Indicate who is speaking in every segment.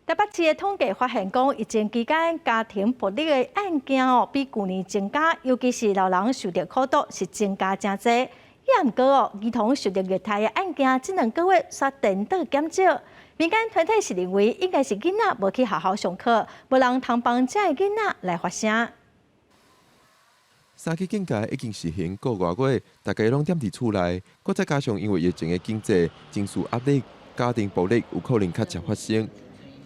Speaker 1: 台北市的統計發現講，疫情期間家庭暴力的案件哦，比舊年增加，尤其是老人受著苦毒是增加誠濟。也毋過哦，兒童受著虐待的案件，這兩個月煞顛倒減少。民間團體是認為，應該是囡仔無去學校上課，無人通幫這个囡仔來發聲。
Speaker 2: 三級警戒已經實行個外月，大家攏踮佇厝內，閣再加上因為疫情的經濟情緒壓力，家庭暴力有可能較常發生。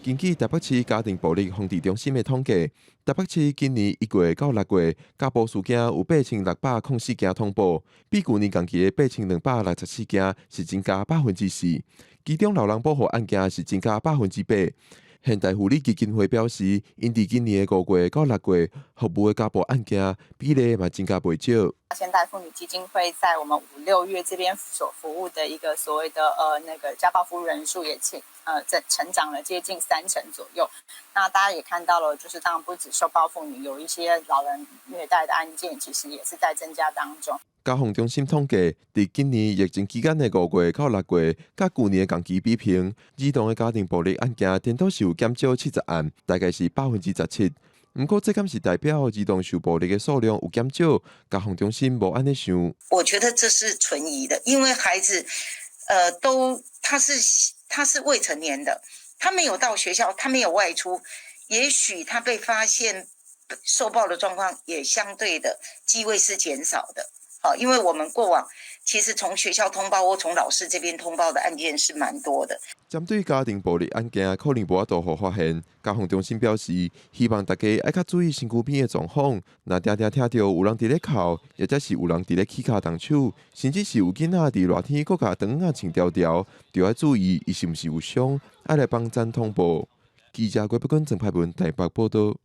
Speaker 2: 根據台北市家庭暴力防治中心的統計，台北市今年1月到6月，家暴事件有8604件通報，比舊年同期的8264件是增加4%。其中老人保護案件是增加8%。現代婦女基金會表示，𪜶佇今年的5月到6月，服務的家暴案件比例嘛增加袂少。
Speaker 3: 現代婦女基金會在我們五六月這邊所服務的一個所謂的那個家暴服務人數也成長了接近3成左右。那大家也看到了，就是當然不止受暴婦女，有一些老人虐待的案件，其實也是在增加當中。
Speaker 2: 家防中心統計，佇今年疫情期間的5月到6月，佮舊年的同期比拼，兒童的家庭暴力案件顛倒是有減少70案，大概是17%。毋過，這敢是代表兒童受暴力的數量有減少？家防中心無按呢想。
Speaker 4: 我覺得這是存疑的，因為孩子，都他是未成年的，他沒有到學校，他沒有外出，也許他被發現受暴的狀況也相對的機會是減少的。好，因為我們過往其實從學校通報或從老師這邊通報的案件是蠻多的。
Speaker 2: 針對家庭暴力案件可能無法度予發現，家防中心表示，希望大家愛較注意身軀邊的狀況。若定定聽著有人佇咧哭，或者是有人佇咧起跤動手，甚至是有囡仔佇熱天閣共長仔穿條條，就愛注意伊是毋是有傷，愛來幫贊通報。記者郭北君、鄭派文台北報道。